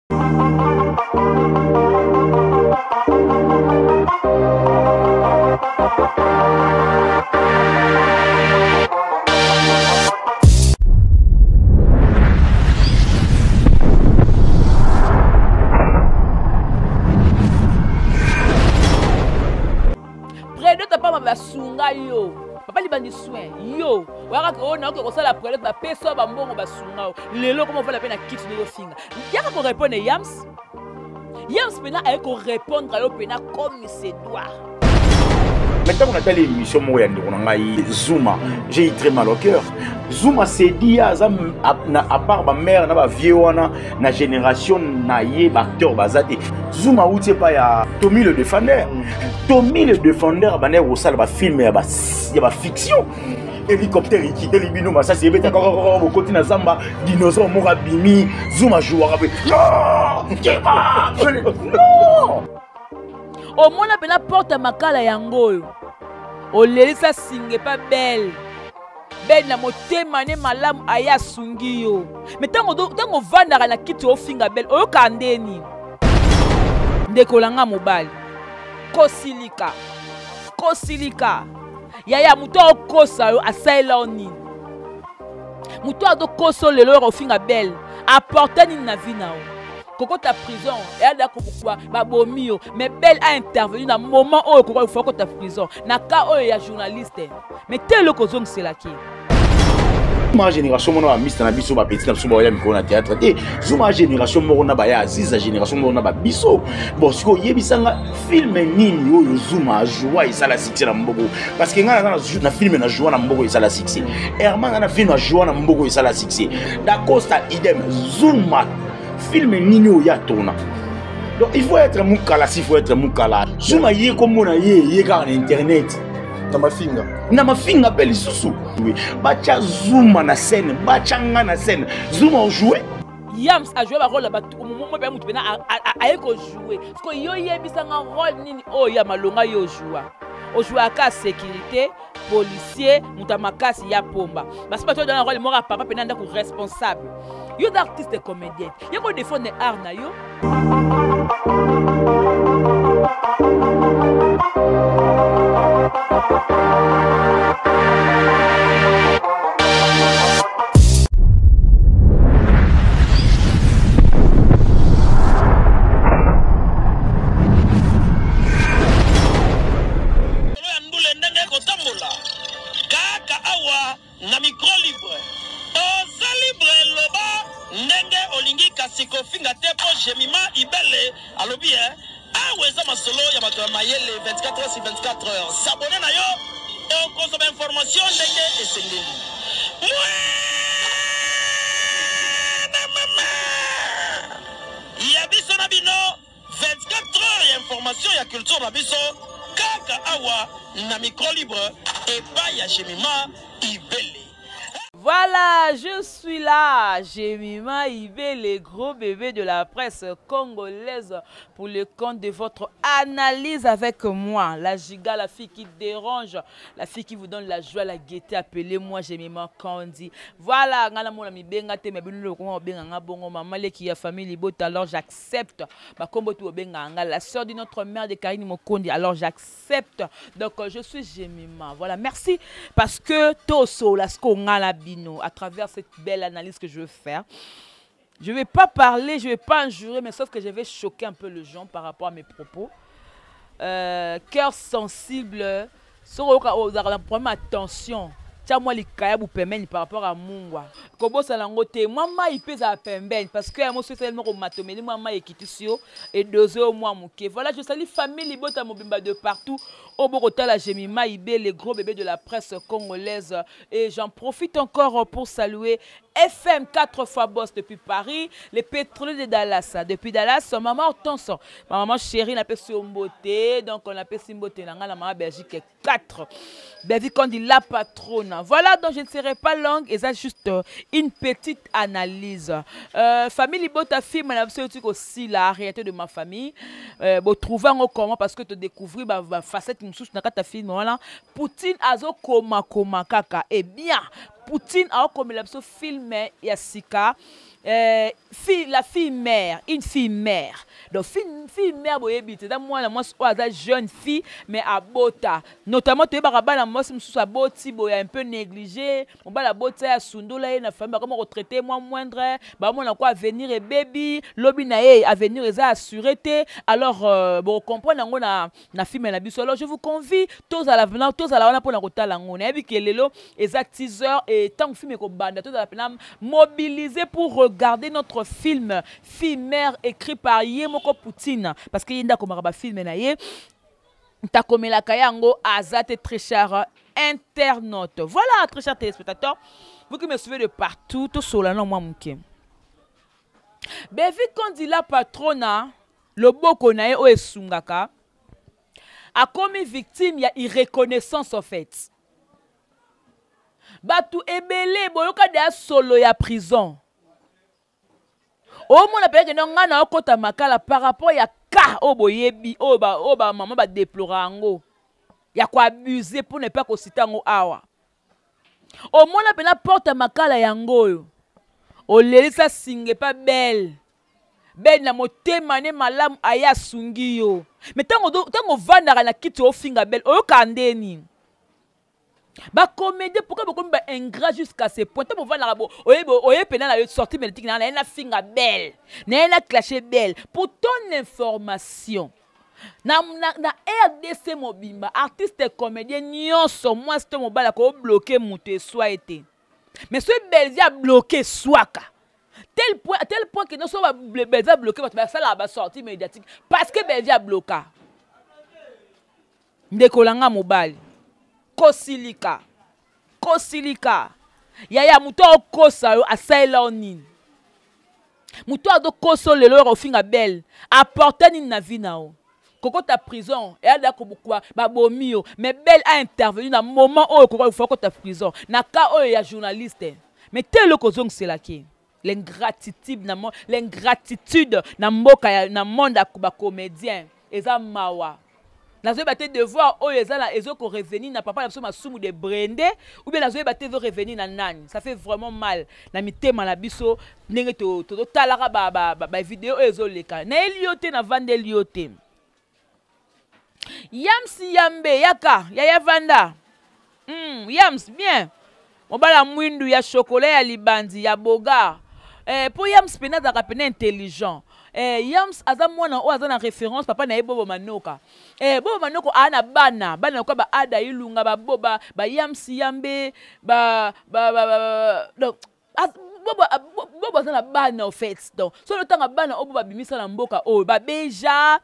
Predote pamba basunga yo papa libandi soin yo oyaka oyo naoke kosala predote bapesa yo bambongo basunga yo lelo koma ofanda mpe na kiti nde yofinga yaka korepondre yams yams mpena aye korepondre yo mpena comme se doit. Mais ntango natali émission moko ya ndeko na ngai Zuma, j'ai eu très mal au cœur. Zuma s'est dit aza na à part ba mère na ba vieux wana na génération na ye ba acteur baza te. Zuma auti epai ya Tommy le Défendeur. Tommy le Défendeur abandaki kosala ba film ya ba ya ba fiction. Hélicoptère ekiteli bino masasi ebeta kaka bokoti na zamba, dinosaure moko abimi, Zuma jouaka pe. Non! Omona mpena porte ya makala yango oyo olelisa singa epa belle belle na motema ne malamu aye asungi yo me ntango ovandaka na kiti ofinga belle oyokaka nde nini? Ndeko na nga mobali, kosilika kosilika yaya, moto akokosa yo asalela yo nini? Moto azokosa yo lelo oyo ofinga belle apporte nini na vie na yo? Kokota prison eyada kobukwa babomi yo, mais belle a intervenu na moment oyo kokofa kota prison na cas oyo ya journaliste, mais te eloko ozongiselaki. Zuma génération moko na bamista na biso, bapeti na biso baoya mikolo na théâtre te. Zuma génération moko na baya Aziza, génération moko na babiso. Bon, sikoyo oyebisanga film nini oyo Zuma ajoua esala succès na mboko? Parce que ngai naza na film na joua na mboko esala succès, Herman aza na film ajoua na mboko esala succès, Dacosta idem. Zuma film nini oyo atourna? Donc il faut être mukala, s'il faut être mukala. Zuma ye komona ye ye kaka na internet. Na mafinga. Na mafinga mpe lisusu batya Zuma na scène, batya nga na scène, Zuma ojoue. Yams ajoue barole ya bato momo mpe moto mpena aye kojoue. Siko yo yebisanga role nini oyo ya malonga yo ojoua? Ojouaka sécurité, policier, moto ya makasi ya pomba, basi bato oyo na role moko ya papa mpena ndako responsable. Yo oza artiste comédien, ye kodefendre art na yo. Ndule ndenge ekotambola kaka awa na micro libre. Oza libre, loba ndenge olingi, kasi kofinga te, mpo Jemima Ibele alobi e awa eza masolo ya bato ya mayele 24 heures sur 24 heures. S'abonner na yo, okozwa ba information ndenge esengeli. Mwana mama ya biso na bino, 24 heures ya information ya culture na biso kaka awa na micro libre epai ya Jemima Ibele. Voilà, je suis là, Jemima Ibele, gros bébé de la presse congolaise, pour le compte de votre analyse avec moi, la giga, la fille qui dérange, la fille qui vous donne la joie, la gaieté, appelez-moi Jemima Kandi. Voilà, ngala mona mi benga te, mais bino le kongo benga nga bongo, maman leki ya famille Libota, alors j'accepte. Ba kombo tu benga nga, la sœur de notre mère de Karine Mokondi, alors j'accepte. Donc je suis Jemima. Voilà, merci parce que toso la skonga la bino à travers cette belle analyse que je veux faire. Je vais pas parler, je vais pas injurer, mais sauf que je vais choquer un peu les gens par rapport à mes propos. Cœur sensible, soko ozalaka na problème, attention. Tia mwa likayabu pembeni par rapport à mungwa. Kobosana yango te, mwa mai mpe ezala pembeni, parce que yango soki esali moko matomeli, mwa mai ekitisi yo edose yo mwa moke. Voilà, je salue famille Libota mobimba de partout. Oyo bokotala Jemima Ibe, le gros bébé de la presse congolaise. Et j'en profite encore pour saluer FM 4 fois boss depuis Paris, les pétroliers de Dallas. Depuis Dallas, maman Hortense, ma maman chérie, n'a pas mbote, donc on a pas mbote, na maman Belgique 4. Belgique, on dit la patronne. Voilà, donc je ne serai pas longue, et ça juste une petite analyse. Famille Libota, film, on a aussi la réalité de ma famille. Bon, trouver en comment parce que te découvrir ba, ba facette mosusu na kata film voilà. Poutine azo koma koma kaka. Eh bien, Poutine a comme la film ya sika. Fille, la fille mère, une fille mère. Donc fille, fille mère boyebi te, eza mwana mwasi oyo aza jeune fille mais abota. Notamment toyebaka bana mwasi mosusu aboti boye un peu négligé, mobali aboti ye asundola ye na famille, bakoma kotraite mwa moindre, bamona ko avenir ebebi, lobi na ye avenir eza assuré te. Alors bocomprendre yango na film na biso. Alors je vous convie tozala vraiment, tozala wana mpona kotala yango. Nayebi ke lelo eza 6 heures et tant que film ekobanda, tozala mpena mobiliser pour regarder notre film Fille mère écrit par ye moko Poutine, parce que ye nde akomaka bafilme na ye, takomelaka yango aza te. Très cher internaute, voilà, très cher téléspectateur, vous qui me suivez de partout, tosola na mwa moke. Bevi Kondila patrona, loboko na ye oyo esungaka akomi victime ya irreconnaissance. En fait, bato ebele boyoka deya solo ya prison. Omona peut-être no ngai na okota makala par rapport ya cas oyo boyebi, oyo bamama badeplora yango ya koabuse, mpo na epa kosita yango awa. Omona mpena porte ya makala yango oyo olelisa singa epa bele bele na motema ne malamu, aye asungi yo. Me ntango ovandaka na kiti ofinga bele, oyokaka ndeni? Bacomédien, pourquoi bokomi baingrat jusqu'à ce point? Ntango bovandaka oye mpena na yo sortie médiatique na naye nafinga bele, naye na clashe bele. Pour ton information, na RDC mobimba, artiste comédien nyonso, mwasi to mobali, akobloke moto eswa ye te. Mais soki Belvi abloke, eswaka tel point que nyonso Belvi abloke, bato basalaka basortie médiatique parce que Belvi abloka. Ndeko na nga mobali, kosilika, kosilika yaya. Moto aokosa yo, asalela yo nini? Moto azokosa yo lelo oyo ofinga bele, apporte nini na vie na yo? Kokota prison eyada babomi yo, mais belle a intervenu na moment oyo kofa kota prison na cas oyo ya journaliste. Mais te, eloko ozongiselaki l'ingratitude na mboka ya, na monde ya bacomédien, eza mawa. Nazoyeba te devoir oyo eza na ezokorevenir na papa na biso Masumu de Brende, ou bien nazoyeba te ezorevenir na nani. Ça fait vraiment mal na mitema na biso ndenge tozotalaka bavideo oyo ezoleka. Nayeli yo te, navandeli yo te. Yamsi Yambe, yaka yaya, vanda. Yams bien, mobala mwindu ya chocolat ya libandi ya bogar. Mpo Yams pene azalaka pene intelligent. Yams aza mwana oyo aza na référence papa na ye Bobo Manoka. Bobo Manoko aa na bana, bana lokola ba Ada Ilunga, baboba, ba Yams Yambe, ba, ba, ba, ba, ba, donc Bobo aza na bana au fait. Donc soki otanga bana oyo bo babimisa na mboka oyo, babeja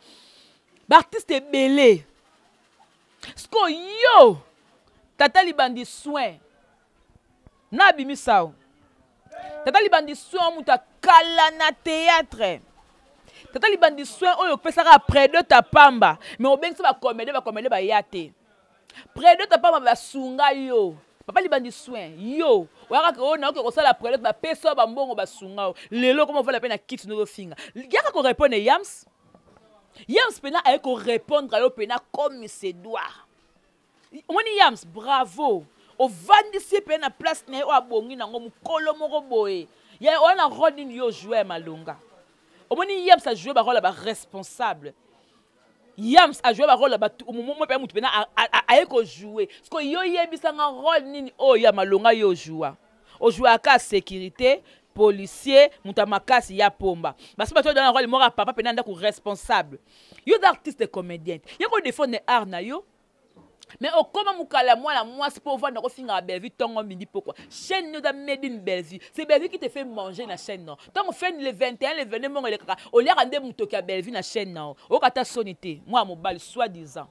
baartiste ebele. Siko yo tata libandi soin na abimisa yo, tata libandi soin, moto akala na théâtre, tata libandi soin oyo opesaka prédot pamba, mais obengisa bacomédien, bacomédien baya te. Prédot pamba basunga yo, papa libandi soin. Yo oyakaka oyo naoke kosala prédot, bapesa yo bambongo, basunga yo. Lelo koma ofanda mpe na kiti nozofinga. Yaka korépondre Yams. Yams mpena aye korépondre yo mpena comme se doit. Omoni Yams, bravo, ovandisi mpe na place na ye oyo abongi nango. Mokolo moko boye ya oya na rôle nini yo ojoue ya malonga? Omoni, Yams ajoue barole ya baresponsable. Yams ajoue barole ya bato mo mpe motu mpena aye kojoue. Siko yo yebisanga rôle nini oyo ya malonga yo ojoua? Ojouaka sécurité, policier, moto ya makasi ya pomba. Basi bato oyo na rôle moko ya papa mpena ndako responsable. Yo oza artiste comédien, ye kodefendre art na yo, mais okóma mokala ya mwana mwasi mpo ovanda kofingaka Bellevue ntongo, midi, pokwa. Chaîne no eza made in Bellevue, c'est Bellevue qui te fait manger na chaîne. No ntango fin le 21, le 22, mbongo elekaka, oliaka nde motoki ya Bellevue na chaîne na yo. Oyoka ata soni te, mwana mobali soi disant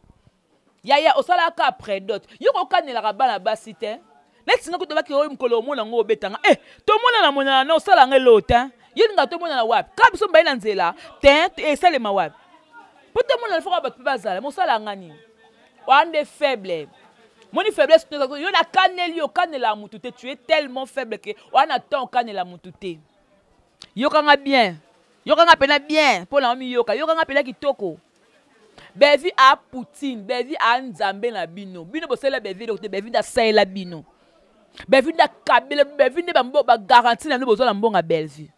yaya, osalaka après dot. Yo kokanelaka bana basi te neti nga kutu baki oyo. Mokolo omona yango obetanga e tomonana monana na osalanga elo te. Yo linga tomonana wapi? Kaka biso mbaye na nzela te, esalema wapi mpo tomonana? Foka bato mpe bazala mosalanga nini? Wana nde faible. Moni faiblesse yo nakaneli yo, okanela mutu te. Tu es tellement faible ke wana temps okanela mutu te. Yokanga bien, yokanga mpena bien mpo na omiyoka. Yokanga mpena kitoko. Bevi a Poutine, Bevi a Nzambe na bino. Bino bosalela Bevi eloko te. Bevi nde asalela bino, Bevi nde akabela, Bevi nde bagarantie na bino. Bozwa na mbongo ya Bellevue.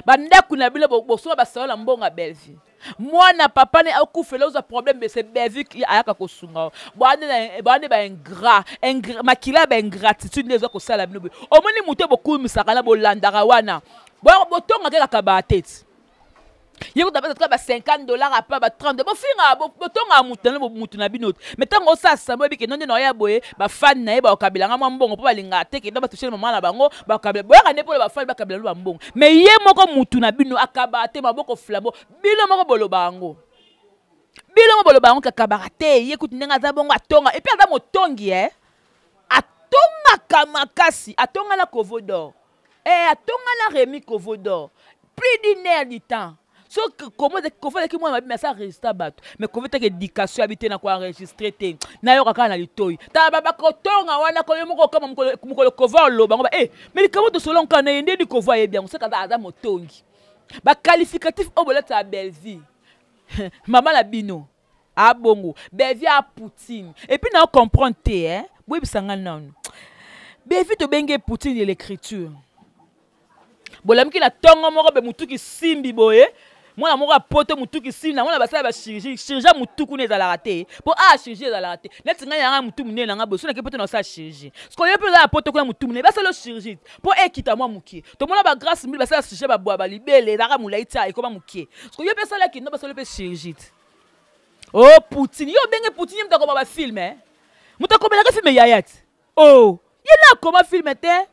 Bandako na bino bosomba basalo na mbongo ya Bellevue. Mwana papa ne akufela ozwa problème mais c'est Bellevue qui ayaka kosunga. Bande ba ingrat, makila ba ingratitude nde ezwa kosala bino. Omoni moto bokumisaka na bolandaka wana. Botonga kaka ba tete. Ye kuta pesa ba 50 $ apa ba 30, bofinga, botonga moto na moto na bino. Mais ntango osala sambo, oyebi ke nonde na oya boye, bafani na ye bakabelanga mwa mbongo mpo balingaka te kenda batouche mama na bango, bakabela boyaka nde mpona bafani bakabela no bambongo. Mais ye moko mutu na bino akabaka te, maboko flambo. Bino moko boloba yango, bino moko boloba yango, kakabaka te. Ye kutu ndenge aza bongo, atonga, et puis aza motongi, e atongaka makasi. Atonga na Kovo d'Or, atonga na Remi Kovo d'Or plus d'une heure du temps. Soki Kovo azalaki mwana mabe, mais asa enregistre bato. Mais Kovo teke éducation abi te na koenregistre te, nayoka kaka na litoi. Tala bakotonga wana, koyo moko okama mokolo Kovo aloba ngo ba mais likambo tosolo nka na ye ndeni Kovo ayebi yango. Soki aza motongi, baqualificatif oyo bolataka Bellevue, mama na bino abongo Bellevue a Poutine. Et puis na comprendre te, boyebisanga nanu, Bellevue tobenge Poutine de l'écriture. Bolamiki na ntongo moko be mutuki simbi boye, mwana moko apoto mutuki simbi na mwana basala bachirurgie. Chirurgie mutu kuna ezalaka te, mpo a chirurgie ezalaka te. Neti ngai yanga mutu monene nanga boye, so nake poto na osala chirurgie. Sikoyo yo mpe oza na poto kuna, mutu monene, basala chirurgie mpo ekita mwa mokie. Tomona bagrâce mbili basala chirurgie, babwa balibele ezalaka molai tia ekoma mokie. Sikoyo yo mpe asalaki no, basala mpe chirurgie te. O Poutine, yo obenge Poutine, ye moto akoma bafilm, moto akomelaka film yaya te. O ye na akoma film te,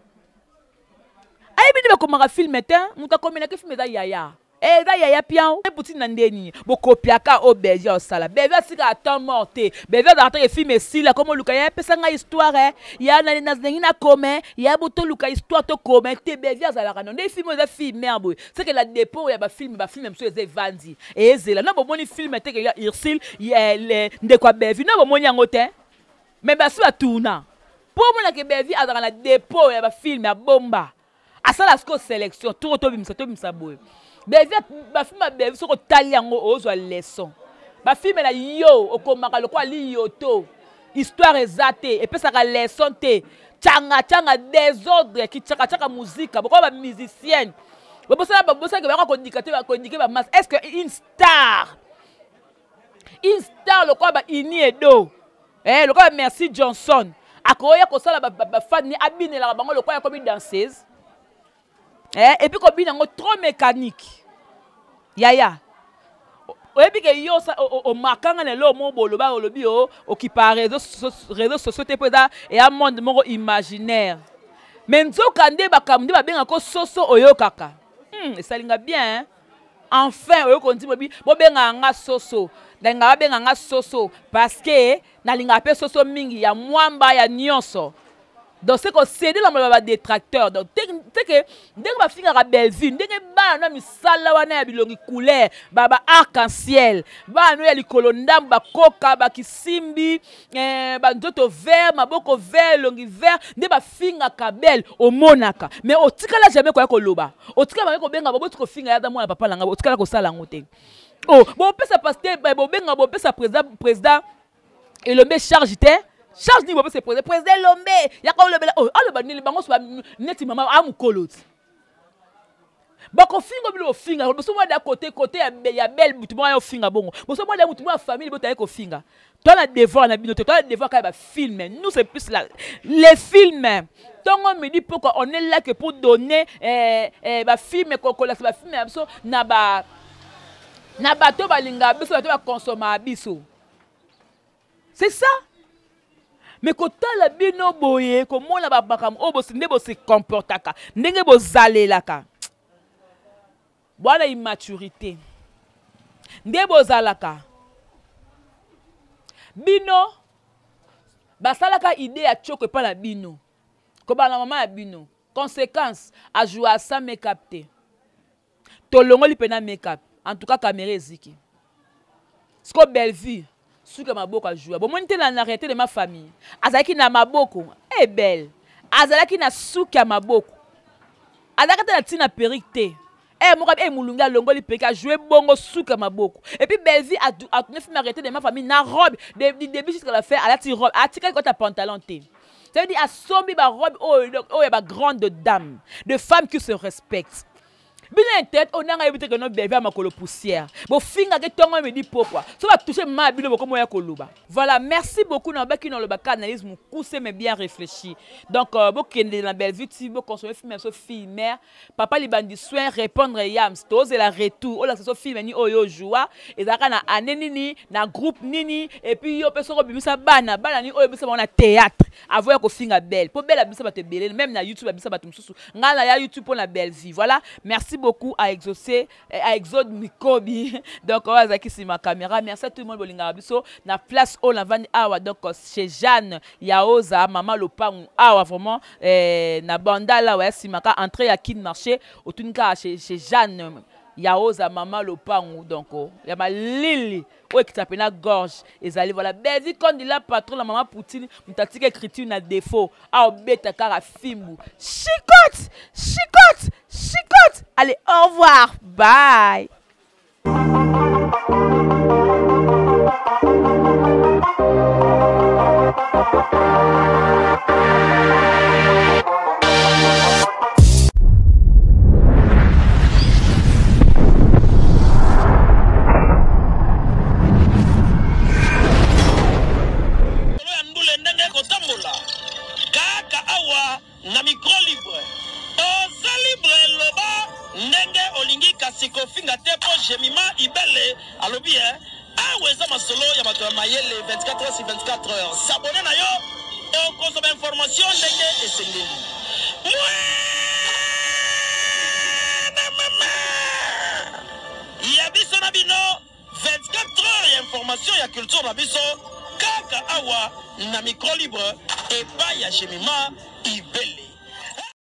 ayebi nde bakomaka film te. Moto akomelaki film eza yaya, eza yaya pian. Poutine na nde nini bokopiaka oyo Bellevue osala? Bellevue atika temps mort te. Bellevue azalaka teke film esila, komo oluka ya apesa ngai histoire ya nalingi nakome ya bo, toluka histoire tokome te. Bellevue azalaka no nde film oyo eza film mare boye, c'est que la dépôt ya bafilm, bafilm mosusu eza evandi ezela na bomoni film teke ya Ursule, ndeko ya Bellevue, na bomoni yango te. Mais basi batuna mpo omonake Bellevue azalaka na dépôt ya bafilm ya bomba, asala siko sélection toko tobimisa, tobimisa boye. Bellevue, bafilm ya Bellevue, soki otali yango ozwa leçon. Bafilm na yo okomaka lokola liyoto, histoire eza te, epesaka leçon te, tianga tianga, désordre, kitiakatiaka, muzika bokola bamusicienne bobosala, babosalaki bayaka kodika te, bakodike bamasse. Est ce que une star lokola ba Ini Edo, lokola Merci Johnson, akoya kosala bafani abinelaka bango lokola yakomi danseuse, et puis kobina yango trop mécanique? Yaya, oyebi ke yo omakanga na eloko moko boloba, olobi o okipa réseau sociaux te mpo eza eya monde moko imaginaire. Mais nzoka nde bakambo nde babengaka soso oyokaka, esalinga bien. Enfin oyo kondima, obi bobengaka nga soso, nalingaka babenga nga soso parce que nalingaka mpe soso mingi ya mwamba ya nyonso. Donc c'est kocéder na maloba badétracteur. Donc te ke ndenge bafingaka Bellevue, ndenge bana no ya misala wana ya bilongi couleur ba arc en ciel, bana no ya likolo ndambo bakoka bakisimbi, banzoto vert, maboko vert, elongi vert, nde bafingaka belle omonaka. Mais otikala jamais koya koloba, otikala bake kobenga baboti kofinga ya mwana papa na ngai, otikala kosala yango te. O bopesa pasteur, bobenga, bopesa président Elombe charge te. Charge nini bopesa président? Président Elombe yaka olobela oyo, aloba nini? Bango so neti mama amokolo ti bakofinga bino, bofinga boso mwana kote kote ya belle, mutu moko ofinga bongo, boso mwana mutu moko ya famille botaye kofinga. Toa na devoir na bino te, toa na devoir kaka ya bafilm. Nous, c'est plus la, les films, ntongo midi pokwa, on est là que pour donner bafilm, kolakisa bafilm ya biso na ba na bato balingaka biso, bato bakonsomaka biso, c'est ça. Mais kotala bino boye, komona bamakambo oyo nde bose comportaka, ndenge bozalelaka bwana immaturité nde bozalaka bino, basalaka idée ya tioko epai na bino, kobala na mama ya bino. Conséquence, ajoua sans make-up te, tolongoli mpena make-up. En tout cas caméra eziki siko Bellevue suki ya maboko ajoua, bomoni te? Na réalité de ma famille, azalaki na maboko ebele, azalaki na suki ya maboko, azalaki te na ntina perruque te. Moko molungi alongoli perruque, ajoue bongo suki ya maboko. Et puis Bellevue atourne film Arrêté de ma famille na robe du début jusqu'à la fin, alati robe, atikali kota pantalon te. Ça veut dire asombi barobe oyo ya bagrande dame, de femmes qui se respectent. Bino internet oyo nanga yebi te que no bebe ya makolo poussière. Bofingaka ntongo midi pokwa. So ba toucher ma bino boko moya koloba. Voilà, merci beaucoup na baki na loba ka analyse mukuse mais bien réfléchi. Donc euh, bokende na Bellevue ti bo consommer film so fille mère, papa libandi soin répondre yams tozela retour olakisa so film ni oyo joua ezalaka na année nini na groupe nini et puis yo pe soko bimisa bana bana ni oyo bisa bango na théâtre avant ya kofinga belle po belle abimisa bato ebele même na youtube abimisa bato mosusu ngai na ya youtube mpo na belle vie voilà merci beaucoup à exaucé eh, à exode mikobi donc oyo azalaki nsima caméra merci à tout le monde bolingaka biso na place oyo navandi awa donc chez jeanne yaoza mama lopangu awa vraiment eh, na bandala awa ya nsima ka entrée ya kin marché otuni kaka chez, chez jeanne yaoza mama lopangu donc oh, ya malili oyo ekita mpena gorge ezali voilà bevi kondi la patron la mama poutine moto atika écriture na défaut aobeta kaka fimbu chicote chicote chicote allez au revoir bye ya ndule ndenge ekotambola kaka awa na micro libre oza libre loba ndenge olingi kasi kofinga te mpo jemima ibele alobi e awa eza masolo ya bato ya mayele 24 heures sur 24 heures sabone na yo okozwa bainformation ndenge esengeli mwana mama ya biso na bino 24 heures ya information ya culture na biso kaka awa na micro libre epai ya jemima.